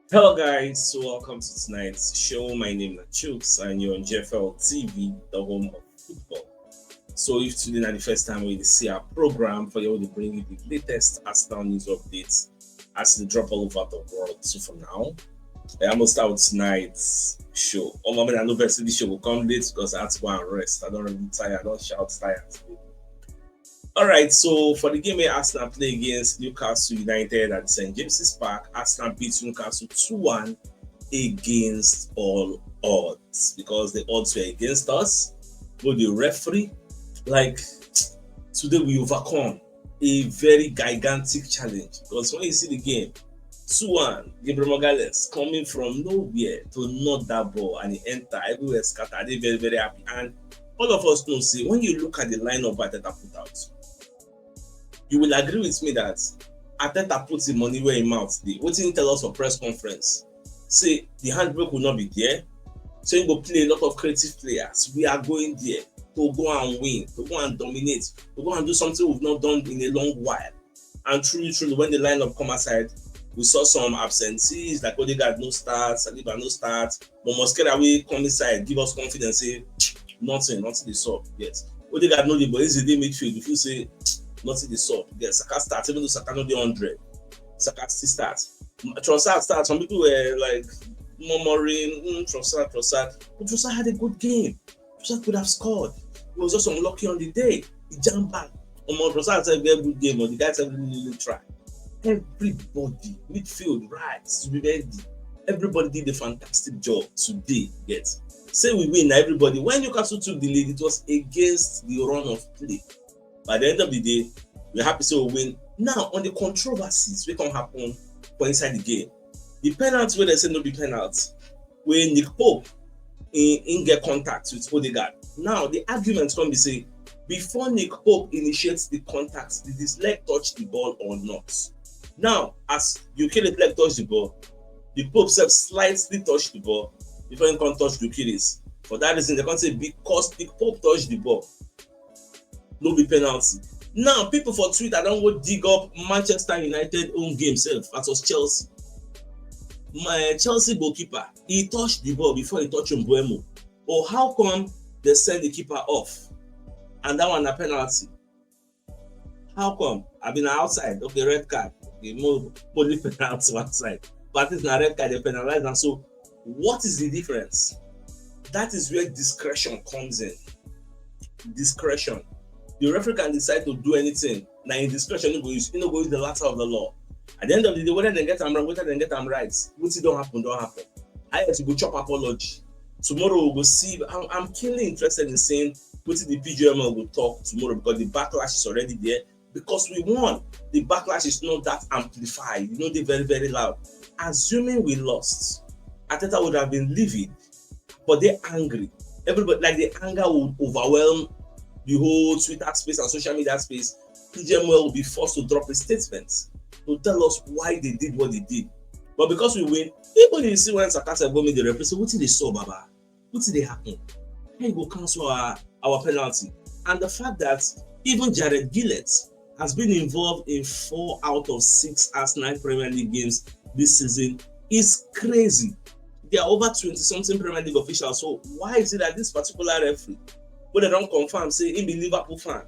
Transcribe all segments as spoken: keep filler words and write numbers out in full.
Hello, guys. So, welcome to tonight's show. My name is Chooks, and you're on G F L T V, the home of football. So, if today is the first time we see our program, for you to bring you the latest Arsenal news updates as they drop all over the world. So, for now, I almost out tonight's show. Oh, my man, I know best this show will come late because I had to go and rest. I don't really tired. I don't shout tired today. All right, so for the game where Arsenal play against Newcastle United at Saint James's Park, Arsenal beat Newcastle two one against all odds because the odds were against us. But the referee, like, today we overcome a very gigantic challenge because when you see the game, two one, Gabriel Magalhaes coming from nowhere to knock that ball and he enter everywhere scattered. They very, very happy. And all of us know, see, when you look at the lineup Arteta put out, you will agree with me that Arteta put the money where his mouth dey. Wetin he tell us for press conference? Say the handbrake will not be there. So he go play a lot of creative players. We are going there to go and win, to go and dominate, to go and do something we've not done in a long while. And truly, truly, when the lineup come aside, we saw some absentees like Odegaard no start, Saliba no start, but Mosquera will come inside, give us confidence. Say nothing, nothing dey sup yet. Odegaard no dey, but he's in the midfield. If you say nothing dey sup, yes, Saka start, even though Saka no dey hundred, Saka still start. Trossard start. Some people were like murmuring, mm, Trossard, Trossard. But Trossard had a good game. Trossard could have scored. He was just unlucky on the day. He jumped back. Omo, Trossard said very good game, but the guy said really, really try. Everybody, midfield, right, Zubimendi, everybody did a fantastic job today. Yet, say we win, na everybody. When Newcastle took the lead, it was against the run of play. By the end of the day, we're happy say we win. Now, on the controversies wey come happen for inside the game, the penalty wey dem say no be penalty, wey Nick Pope in, in get contact with Odegaard. Now, the argument come be say before Nick Pope initiates the contact, did his leg touch the ball or not? Now, as Gyökeres leg touch the ball, Nick Pope sef slightly touch the ball before he come touch Gyökeres. For that reason, they come say because Nick Pope touch the ball, no be penalty. Now, people for Twitter don go dig up Manchester United own game sef versus Chelsea. My Chelsea goalkeeper, he touched the ball before he touched Mbeumo. But how come they send the keeper off? And that one na penalty. How come? I been outside. Okay, red card. Okay, more only penalty one side. But it's not red card, they penalize. And so, what is the difference? That is where discretion comes in. Discretion. The referee can decide to do anything. Now, in discretion, he go use, he no go use the letter of the law. At the end of the day, whether they get am wrong, whether they get am right, wetin don happen, don happen. I had to go chop apology. Tomorrow we go see. I'm, I'm keenly interested in seeing wetin the P G M L go talk tomorrow because the backlash is already there. Because we won, the backlash is not that amplified. You know, they're very, very loud. Assuming we lost, Arteta would have been livid, but they're angry. Everybody, like, the anger would overwhelm the whole Twitter space and social media space. P G M L will be forced to drop a statement to tell us why they did what they did. But because we win, even if you see when Saka sef go meet the referee, say, "Wetin dey sup, Baba? Wetin dey happen? How you go cancel our, our penalty?" And the fact that even Jared Gillett has been involved in four out of six Arsenal Premier League games this season is crazy. There are over twenty something Premier League officials. So why is it that this particular referee, when they don't confirm, say he be Liverpool fan,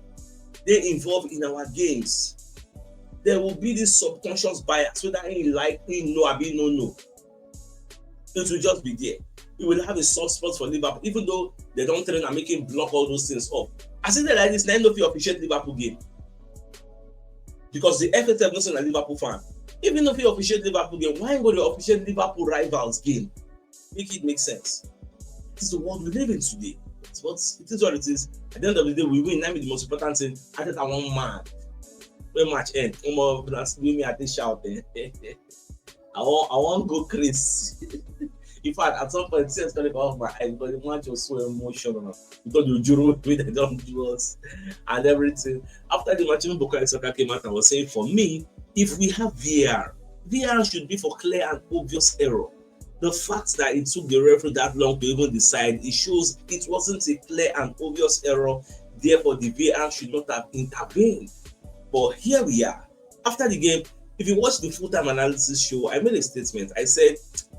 they involved in our games? There will be this subconscious bias, whether he like, he know, abi no know. It will just be there. He will have a soft spot for Liverpool, even though they don't train and make him block all those things up. As if like this, now he no fit officiate Liverpool game because the F A F no say na Liverpool fan. If he no fit officiate Liverpool game, why he go dey officiate Liverpool rivals game? Make it make sense. This is the world we live in today. It's what, it is what it is. At the end of the day, we win. That be the most important thing. I think I want man. When match end, omo, na still me I dey shout. Eh? I want, I want go crazy. In fact, at some point, tears coming off my eyes because the match was so emotional because the Juro wey they don't do us and everything. After the match, even Bukayo Saka came out and was saying, "For me, if we have V A R, V A R should be for clear and obvious error. The fact that it took the referee that long to even decide, it shows it wasn't a clear and obvious error. Therefore, the V A R should not have intervened." But here we are. After the game, If you watch the full time analysis show, I made a statement. I said,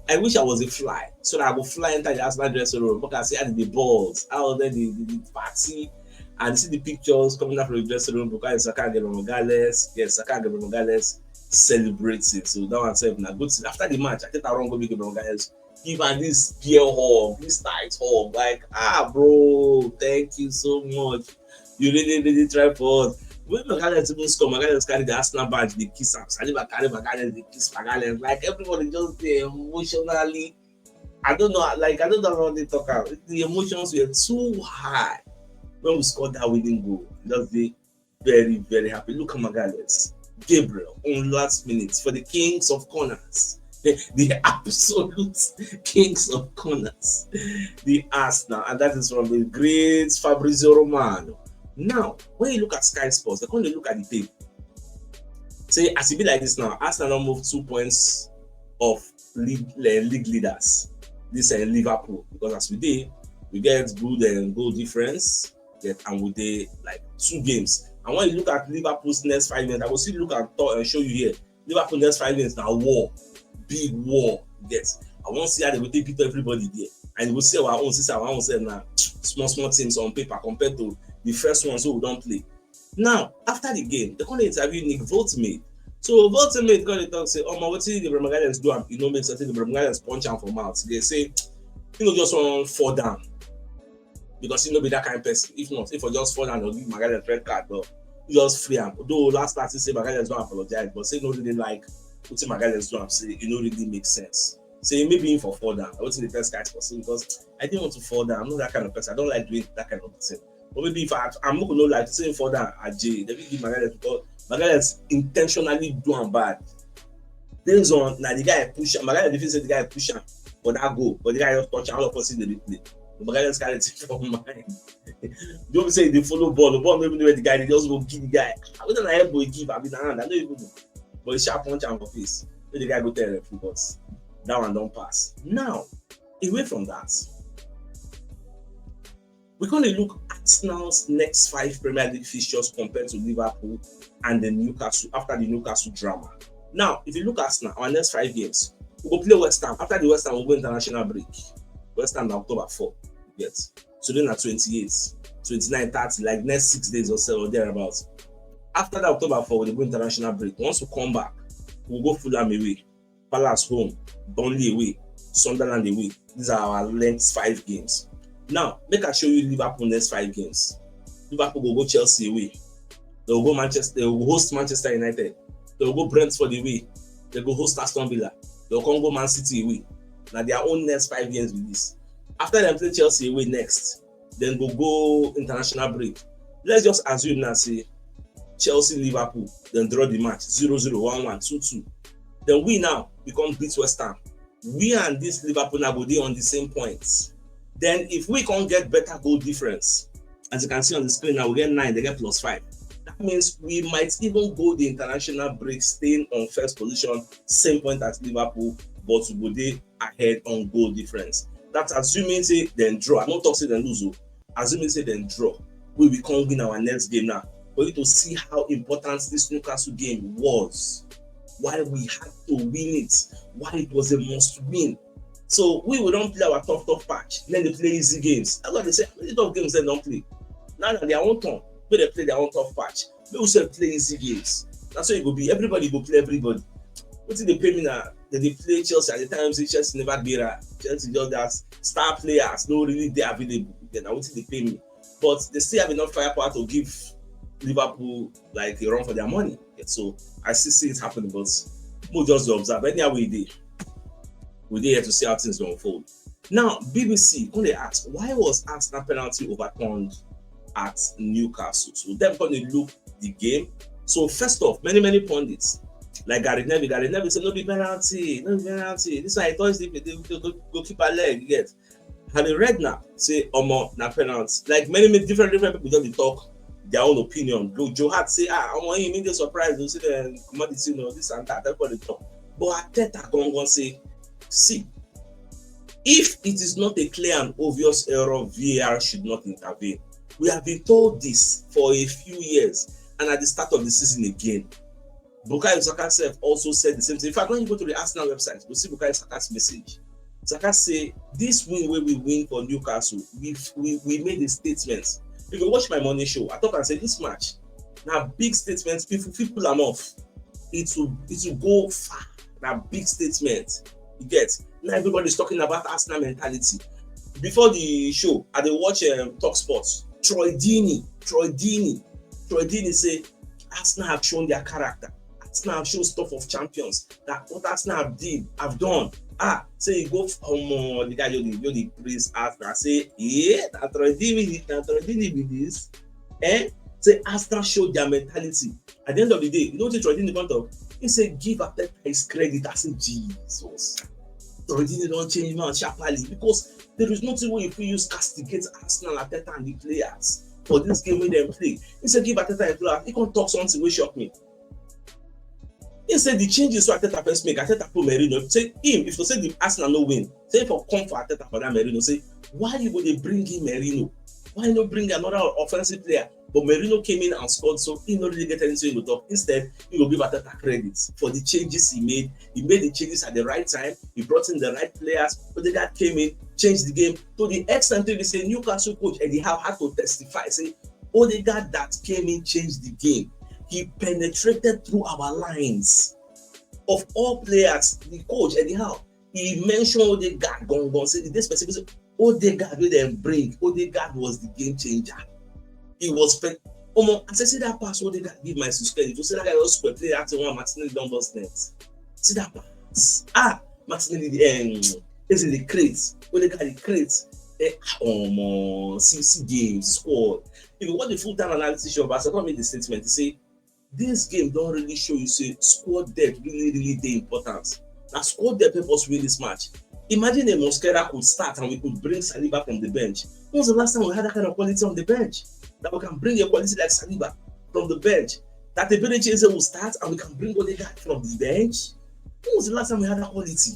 I wish I was a fly so that I go fly enter the Arsenal dressing room. Look and see how the balls, how then the, the, the party, and see the pictures coming out from the dressing room. Bukayo Saka and Gabriel Magalhaes, yes, Saka and Gabriel Magalhaes celebrating. So that one said, na good thing. After the match, I think I run go meet Gabriel Magalhaes. Give her this beer hug, this tight hug. Like, ah, bro, thank you so much. You really, really try for us. When Magalhaes even score, Magalhaes carry the Arsenal badge, they kiss am. Saliba carry Magalhaes, they kiss Magalhaes. Like, everybody just dey emotionally. I don't know, like, I don't know how they talk out. The emotions were too high when we scored that winning goal. Just dey very, very happy. Look at Magalhaes. Gabriel on last minute for the kings of corners. The absolute kings of corners. The Arsenal, and that is from the great Fabrizio Romano. Now, when you look at Sky Sports, they come dey look at the table. Say, as e be like this now, Arsenal don move two points off league, eh, league leaders. This, eh, Liverpool, because as we dey, we get good, eh, goal difference, get, and we dey, like, two games. And when you look at Liverpool's next five games, I go still look and talk and show you here. Liverpool next five games na war, big war. Get, I wan see how they go take beat everybody there, and you go see our own, since our own sef na small small teams on paper compared to the first ones wey we don play. Now, after the game, they come dey interview Nick Voltemade. So Voltemade come dey talk say, "Omo, wetin the Gabriel Magalhaes do am, e no make sense." The Gabriel Magalhaes punch am for mouth. They say, "You know, just one fall down." Because he no be that kind of person. If not, if I just fall down or give Magalhaes red card, but he just free am. Though last last he say Magalhaes don apologize, but say no really like wetin Magalhaes do am, say e no really make sense. Say maybe him for fall down. Wetin the first guy for say, because I didn't want to fall down. I'm not that kind of person. I don't like doing that kind of thing. But maybe if I, I'm not gonna like say fall down, I J, they will give Magalhaes, because Magalhaes intentionally do am bad. Based on, na the guy push am, Magalhaes dey feel say the guy push am for that goal, but the guy just touch am, all of us see the replay. But Magalhaes carry it for mind. Don't say they follow ball, the ball no even know where the guy, they just go give the guy. I don't know, elbow he give, I be na hand, I no even know. But he sharp punch am for face. Make the guy go tell referee, but that one don pass. Now, away from that, we come dey look Arsenal's next five Premier League fixtures compared to Liverpool and the Newcastle, after the Newcastle drama. Now, if you look at Arsenal, our next five games, we go play West Ham. After the West Ham, we go international break. West Ham na October four, you get. Today na twenty-eight, twenty-nine, thirty, like, next six days or so, or thereabouts. After that October four, we dey go international break. Once we come back, we go Fulham away, Palace home, Burnley away, Sunderland away. These are our next five games. Now, make I show you Liverpool next five games. Liverpool go go Chelsea away. They will go Manchester. They will host Manchester United. They will go Brentford away. They go host Aston Villa. They will come go Man City away. Na their own next five games be this. After dem play Chelsea away next, dem go go international break. Let's just assume now say Chelsea, Liverpool, dem draw the match zero zero, one one, two two. Then we now, we come beat West Ham. We and this Liverpool now go dey on the same points. Then if we come get better goal difference, as you can see on the screen now, we get nine, they get plus five. That means we might even go the international break staying on first position, same point as Liverpool, but we go dey ahead on goal difference. That's assuming say dem draw. I no talk say dem lose o. Assuming say dem draw, we will come win our next game now. For you to see how important this Newcastle game was, why we had to win it, why it was a must win. So we, we don play our tough, tough patch. Then they play easy games. A lot dey say, "How many tough games dem don play?" Now na their own turn. Make dem play their own tough patch. Make we sef play easy games. Na so e go be. Everybody go play everybody. Wetin dey pain me na dem dey play Chelsea at the time say Chelsea never gbera. Chelsea just that star players no really dey available. Then na wetin dey pain me. But they still have enough firepower to give Liverpool, like, a run for their money. Yeah, so I still see it happening, but we just dey observe. Anyhow we dey, we dey here to see how things go unfold. Now, B B C come dey ask, why was Arsenal penalty overturned at Newcastle? So dem come dey look the game. So first off, many, many pundits, like Gary Neville, Gary Neville say, "No be penalty, no be penalty. This one, I touch the, the, the, the goalkeeper leg, you get." And the red now say, "Omo, na penalty." Like, many, many different, different people just dey talk their own opinion. Joe, Joe Hart say, "Ah, omo, he mean the surprise. They say the commodity, you know, this and that." Everybody talk. But Arteta gangan say, "See, if it is not a clear and obvious error, V A R should not intervene. We have been told this for a few years, and at the start of the season again." Bukayo Saka sef also said the same thing. In fact, when you go to the Arsenal website, you see Bukayo Saka's message. Saka say, "This win wey we win for Newcastle, we we we made a statement." If you watch my morning show, I talk and say this match na big statement. If we fit pull am off, it will it will go far. Na big statement. You get? Now everybody is talking about Arsenal mentality. Before the show, I dey watch um, Talk Sports. Troy Deeney, Troy Deeney, Troy Deeney say Arsenal have shown their character. Arsenal have shown stuff of champions. That what Arsenal have did, have done. Ah, say you go omo, the guy you dey you dey praise Arsenal. Say, yeah, na Troy Deeney, na Troy Deeney be this. Eh? Say Arsenal showed their mentality. At the end of the day, you know what Troy Deeney come talk? He say give Arteta his credit. I say Jesus. Troy Deeney don change man sharply because there is nothing wey you fit use castigate Arsenal, Arteta and the players for this game wey dem play. He say give Arteta his credit. He come talk something wey shock me. He say the changes wey Arteta first make, Arteta put Merino. Say him, if to say the Arsenal no win, say for come for Arteta for that Merino, say why you go dey bring in Merino? Why you no bring another offensive player? But Merino came in and scored, so he no really get anything to talk. Instead, he go give Arteta credit for the changes he made. He made the changes at the right time. He brought in the right players. Odegaard came in, changed the game to the extent to say Newcastle coach Eddie Howe had to testify, say Odegaard that came in changed the game. He penetrated through our lines. Of all players, the coach Eddie Howe, he mentioned Odegaard, gone, gone, say this specific Odegaard wey dem bring, Odegaard was the game changer. He was pe- Omo, I say see that pass Odegaard give my sister. If you say that guy just square play that one, Martinelli don burst net. See that pass. Ah, Martinelli, um, is in the crate. Odegaard the crate. Eh, omo, see see games score. If you watch the full time analysis show, Barca come make the statement. He say this game don really show you say squad depth really really dey important. Na squad depth help us win this match. Imagine a Mosquera could start and we could bring Saliba from the bench. When was the last time we had that kind of quality on the bench? That we can bring a quality like Saliba from the bench. That Eberechi Eze will start and we can bring Odegaard from the bench. When was the last time we had that quality?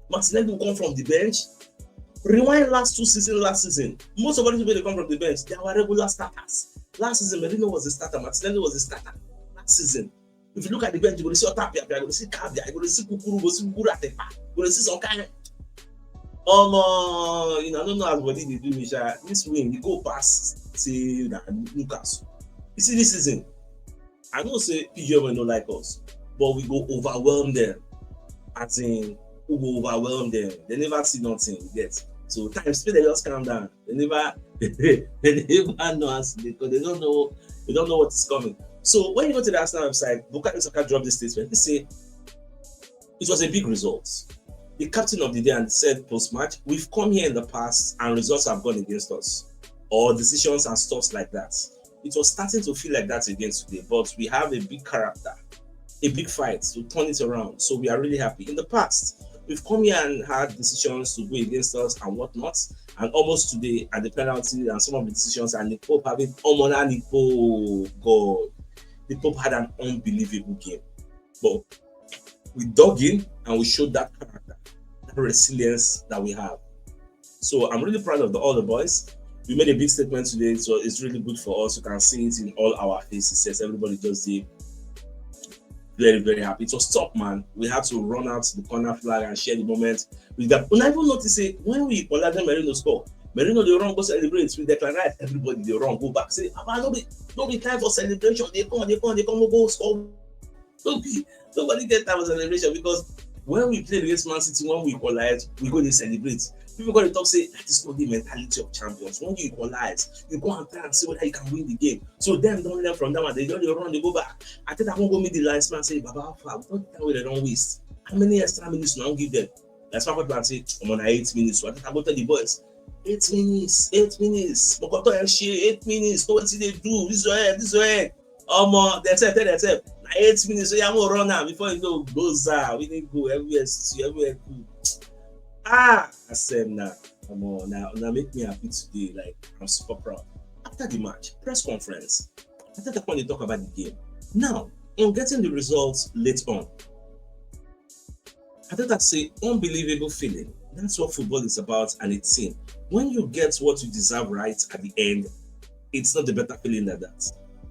Martinelli will come from the bench. Rewind last two seasons, last season. Most of all these people dey come from the bench, they are regular starters. Last season, Merino was the starter, Martinelli was the starter. Last season, if you look at the bench, you go see Otapia, you go see Kabia, you go see Kukuru, you go see Kukuru Atepa, you go see some kind. Omo, you know, I don't know as body dey do me, sha. This win, we go pass, say, na Newcastle. You see this season, I know say P G M no like us, but we go overwhelm them. As in, we go overwhelm them. They never see nothing yet. So time spend, they just calm down. They never, they never know as they, they don't know, they don't know what is coming. So when you go to the Arsenal website, Bukayo Saka dropped this statement. He say it was a big result. The captain of the day and said post match, we've come here in the past and results have gone against us, or decisions and stuffs like that. It was starting to feel like that again today, but we have a big character, a big fight to turn it around. So we are really happy. In the past, we've come here and had decisions to go against us and whatnot. And almost today at the penalty and some of the decisions and the Pope having Omona Nipo God. The Pope had an unbelievable game. But we dug in and we showed that character, that resilience that we have. So I'm really proud of the, all the boys. We made a big statement today, so it's really good for us. You can see it in all our faces. Yes, everybody just did very, very happy. It was tough, man. We had to run out the corner flag and share the moment with them. And I even notice it when we Oladen Merino score. Merino they run go celebrate with Declan Rice. Everybody they run go back. Say, "Papa, no be no be time for celebration. They come, they come, they come go score." No be nobody get time for celebration because when we play against Man City, when we equalize, we go dey celebrate. People go dey talk say that is not the mentality of champions. When you equalize, you go and try and see whether you can win the game. So them don't learn from that one. They just dey run, they go back. I think I won't go meet the linesman say, "Baba, how far? What time we don't waste? How many extra minutes we don't give them?" That's why I say, "I'm on eight minutes." So I think I go tell the boys, "Eight minutes, eight minutes. Mokoto F C, eight minutes. No wetin dey do. This way, this way." Omo, they say, tell themselves, "Na eight minutes. So you go run now before you know, go za. We didn't go everywhere. See everywhere cool." Ah, I said, "Nah, omo, now, now make me happy today. Like, I'm super proud." After the match, press conference, I think I want to talk about the game. Now, on getting the results late on, Arteta say, "Unbelievable feeling. That's what football is about and a team. When you get what you deserve right at the end, it's not a better feeling than that."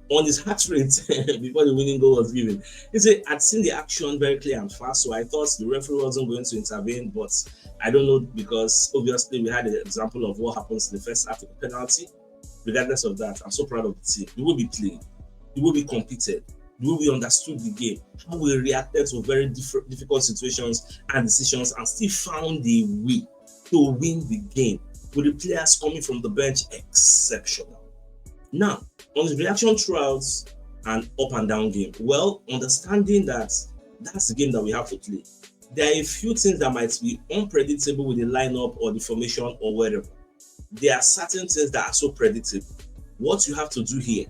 on his heart rate before the winning goal was given. He said, "I'd seen the action very clear and fast, so I thought the referee wasn't going to intervene, but I don't know, because obviously we had an example of what happens in the first half of the penalty. Regardless of that, I'm so proud of the team. The way we played, the way we competed, the way we understood the game, how we reacted to very different, difficult situations and decisions, and still found a way to win the game with the players coming from the bench exceptional." Now, on his reaction throughout an up and down game, well, understanding that that's the game that we have to play, there are a few things that might be unpredictable with the lineup or the formation or whatever. There are certain things that are so predictable. What you have to do here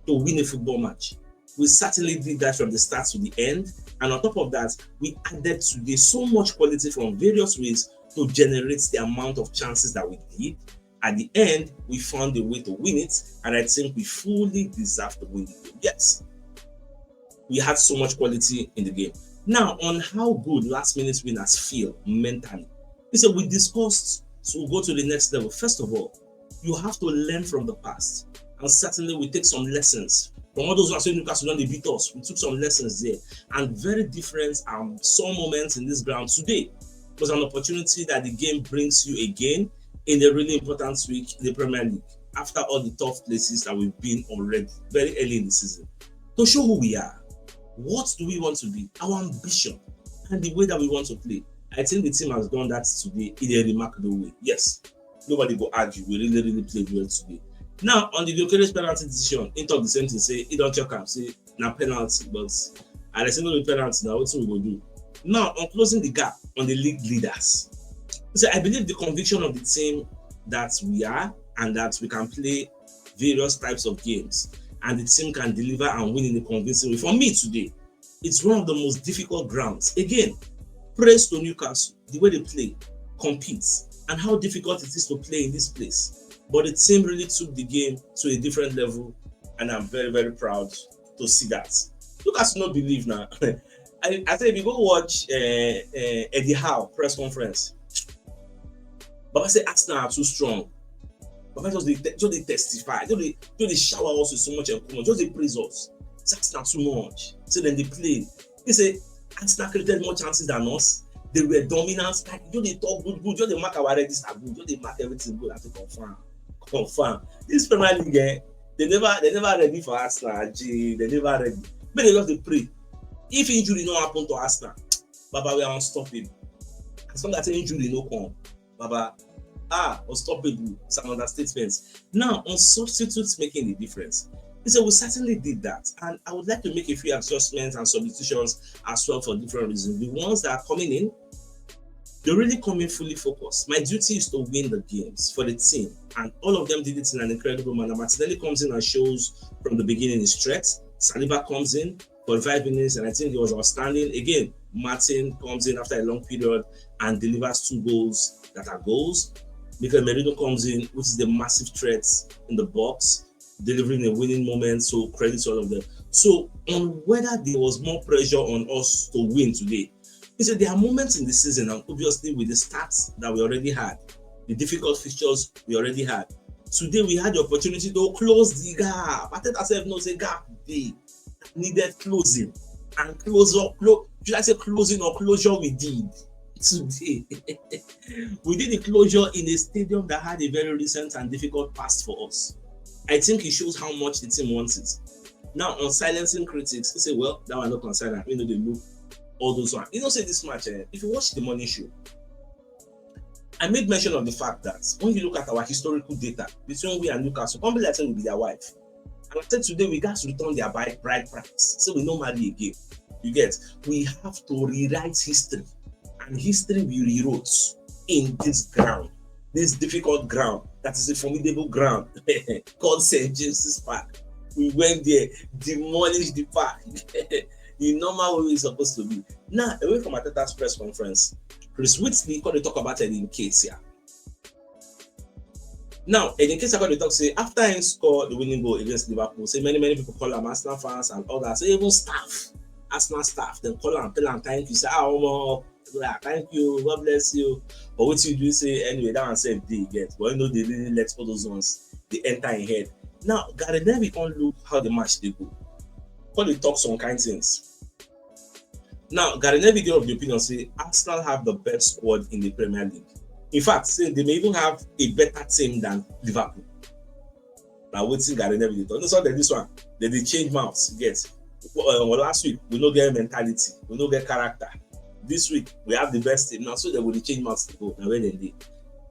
to win a football match, we certainly did that from the start to the end. And on top of that, we added today so much quality from various ways to generate the amount of chances that we did. At the end, we found a way to win it, and I think we fully deserve to win the game. Yes, we had so much quality in the game. Now, on how good last minute winners feel mentally, he said, "We discussed, so we'll go to the next level." First of all, you have to learn from the past, and certainly we take some lessons from all those who are saying Newcastle don't beat us. We took some lessons there, and very different um, some moments in this ground today was an opportunity that the game brings you again in a really important week in the Premier League, after all the tough places that we've been already very early in the season, to show who we are. What do we want to be? Our ambition and the way that we want to play. I think the team has done that today in a remarkable way. Yes, nobody go argue. We really, really played well today. Now, on the Gyökeres penalty decision, he talk the same thing, say he don't check am, say na penalty, but I say no be penalty now, wetin we go do? Now, on closing the gap on the league leaders, he said, "I believe the conviction of the team that we are and that we can play various types of games, and the team can deliver and win in a convincing way." For me today, it's one of the most difficult grounds. Again, praise to Newcastle, the way they play, compete, and how difficult it is to play in this place. But the team really took the game to a different level, and I'm very, very proud to see that. Newcastle no believe now. I, I say if you go watch uh, uh, Eddie Howe press conference, Baba say Arsenal are too strong. Baba just dey te- just dey testify, just dey just dey shower us with so much encouragement, just dey praise us. Say Arsenal too much. Say dem dey play. He say Arsenal created more chances than us. They were dominant. Like, just dey talk good, good. Just dey mark our register good. Just dey mark everything good. I say confirm, confirm. This Premier League, eh, they never they never ready for Arsenal. Ajay, they never ready. Make they just dey pray. If injury no happen to Arsenal, Baba, we are unstoppable. As long as injury no come, Baba, ah, unstoppable. It's an understatement. Now, on substitutes making the difference, he said, "We certainly did that. And I would like to make a few adjustments and substitutions as well for different reasons. The ones that are coming in, they're really coming fully focused. My duty is to win the games for the team." And all of them did it in an incredible manner. Martinelli comes in and shows from the beginning his threat. Saliba comes in, forty-five minutes, and I think he was outstanding. Again, Martin comes in after a long period and delivers two goals that are goals. Mikel Merino comes in, which is the massive threat in the box, delivering a winning moment. So credit to all of them. So on whether there was more pressure on us to win today, he said there are moments in the season, and obviously with the stats that we already had, the difficult fixtures we already had, today we had the opportunity to close the gap. Arteta sef know say gap dey, needed closing, and close up. Clo- should I say closing or closure? We did today. We did the closure in a stadium that had a very recent and difficult past for us. I think it shows how much the team wants it. Now, on silencing critics, he say, "Well, that one no concern am. We no dey look all those one." You know, say this match, eh, if you watch the morning show, I made mention of the fact that when you look at our historical data between we and Newcastle, come be like say we be their wife. And I said today we got to return their bride, bride price. So we no marry again. You get? We have to rewrite history, and history will rewrote in this ground, this difficult ground that is a formidable ground called Saint James's Park. We went there, demolished the park. The normal way it's supposed to be. Now, away from Arteta's press conference, Chris Whitley come dey talk about Eddie Nketiah. Now, Eddie Nketiah come dey talk say after he score the winning goal against Liverpool, say many, many people call am, Arsenal fans and others, say even staff, Arsenal staff, dem call am, tell am thank you, say, "Ah, omo, yeah, thank you, God bless you." But wetin you do, say, anyway, that one sef dey get. But you know, they really let all those ones, they enter in head. Now, Gary Neville come look how the match dey go. Come dey talk some kind things. Now, Gary Neville dey of the opinion say Arsenal have the best squad in the Premier League. In fact, say they may even have a better team than Liverpool. Na wetin Gary Neville dey talk. No, so this one, they dey change mouths. You get? Uh, well, last week, we no get mentality, we no get character. This week, we have the best team. Now, so they will change mouths to go. Now, where they dey?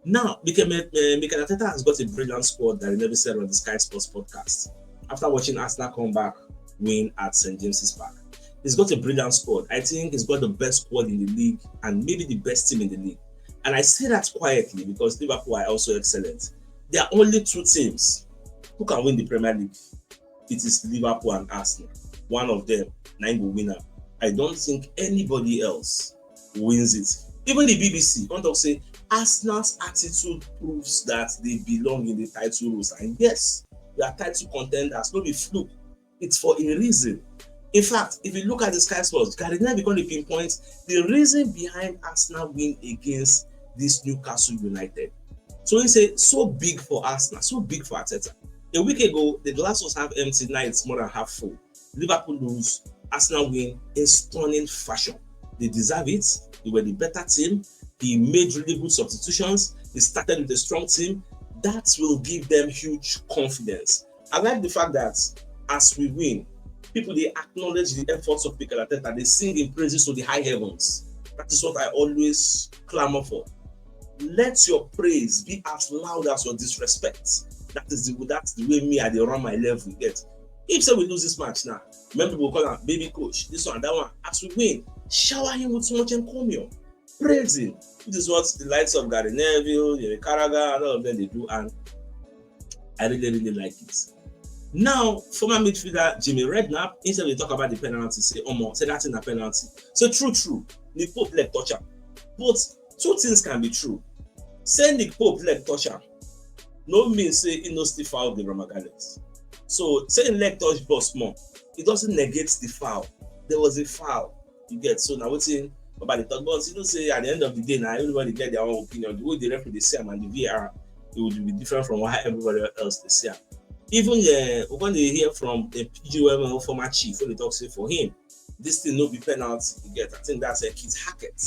Now, Mikel, uh, Mikel Arteta has got a brilliant squad that he never said on the Sky Sports podcast after watching Arsenal come back win at Saint James's Park. He's got a brilliant squad. I think he's got the best squad in the league and maybe the best team in the league. And I say that quietly because Liverpool are also excellent. There are only two teams who can win the Premier League. It is Liverpool and Arsenal. One of them, na im go win am. I don't think anybody else wins it. Even the B B C come talk say Arsenal's attitude proves that they belong in the title race. And yes, we are title contenders, no be fluke. It's for a reason. In fact, if you look at the Sky Sports, Gary Neville come dey pinpoint the reason behind Arsenal win against this Newcastle United. So he say, so big for Arsenal, so big for Arteta. A week ago, the glass was half empty, now it's more than half full. Liverpool lose, Arsenal win in stunning fashion. They deserve it. They were the better team. He made really good substitutions. He started with a strong team. That will give them huge confidence. I like the fact that as we win, people dey acknowledge the efforts of Mikel Arteta. They sing in praises to the high heavens. That is what I always clamor for. Let your praise be as loud as your disrespect. That is the that's the way me I dey run my level, you get. If say we lose this match now, many people call am baby coach, this one, that one. As we win, shower him with so much encomium. Praise him. This is what the likes of Gary Neville, Jimmy Carragher, and all of them dey do, and I really, really like it. Now, former midfielder Jimmy Redknapp, instead of talk about the penalty, say, "Omo, say that thing na penalty." So true, true, the Pope leg touch am. But two things can be true. Say Nick Pope leg touch am, no mean say he no still foul the Roma Gallants. So say him leg touch ball small, it doesn't negate the foul. There was a foul. You get? So now wetin Baba dey talk about, you know say at the end of the day, now everybody get their own opinion. The way the referee dey see am and the V A R, it would be different from how everybody else dey see am. Even uh, we come dey hear from the P G M L former chief wey dey talk say for him, this thing no be penalty. You get? I think that's uh, Keith Hackett.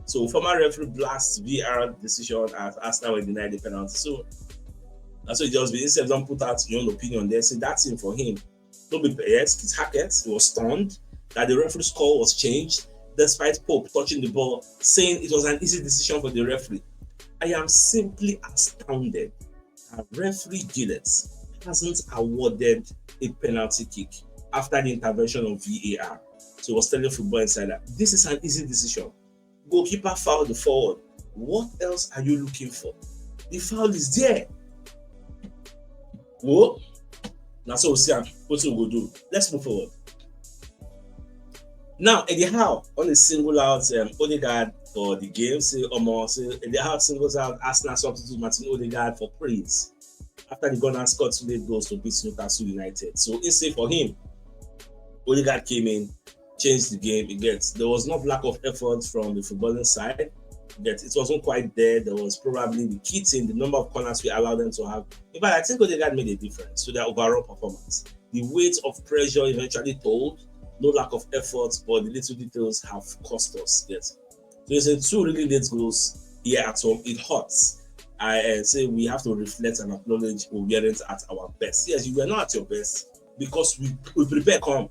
So former referee blasts V A R decision as Arsenal were denied the penalty. So that's what just be. Instead, don't put out your own opinion there. Say that thing for him. No be, yes, Keith Hackett, he was stunned that the referee's call was changed despite Pope touching the ball, saying it was an easy decision for the referee. I am simply astounded that referee Gillett hasn't awarded a penalty kick after the intervention of V A R. So he was telling Football Insider, "This is an easy decision. Goalkeeper fouled the forward. What else are you looking for? The foul is there." Oh, now so we see am. What we go do? Let's move forward. Now, Eddie Howe on a single out um, Odegaard for the game. Say Omo, say Eddie Howe singles out Arsenal substitute Martin Odegaard for praise after the Gunners scored two late goals to beat Newcastle United. So it's safe for him. Odegaard came in, changed the game. You get, there was no lack of effort from the footballing side. You get, it wasn't quite there. There was probably the key thing, the number of corners we allowed them to have. In fact, I think Odegaard made a difference to their overall performance. The weight of pressure eventually told. No lack of effort, but the little details have cost us. Yes. So you say two really late goals here at home. It hurts. I uh, say we have to reflect and acknowledge we weren't at our best. Yes, you were not at your best because we, we prepare come.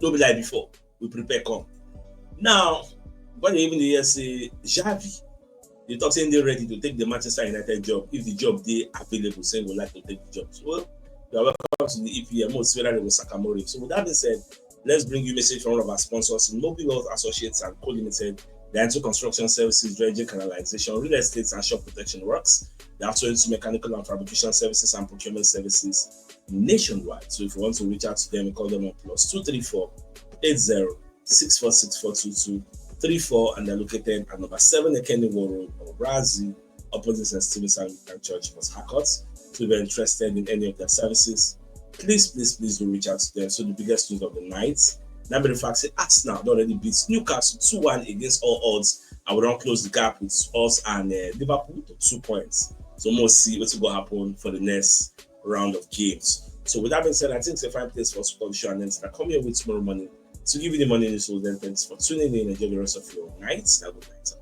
No be like before. We prepare come. Now, when they even hear say Xavi, they talk saying they're ready to take the Manchester United job if the job they available, saying would like to take the job. So, well, you are welcome to the E P L. Most whether they will Sakamori. So with that being said, let's bring you a message from one of our sponsors, Mobile Health Associates and Co Limited. They are into construction services, dredging, canalization, real estate, and shop protection works. They are also into mechanical and fabrication services and procurement services nationwide. So if you want to reach out to them, call them on plus two three four eight zero six four six four two two three four, and they're located at number seven Ekeni Road, Orazi, opposite Saint Stephen's Anglican Church, Port Harcourt. So if you're interested in any of their services, please, please, please do reach out to them. So the biggest news of the night, that matter of fact, say Arsenal don already beat Newcastle two one against all odds, and we don close the gap with us and uh, Liverpool to two points. So we'll see what's going to happen for the next round of games. So with that being said, I think it's a fine place for us to call the show and then start coming here with tomorrow morning to give you the morning news. So then thanks for tuning in and enjoy the rest of your night. Have a good night.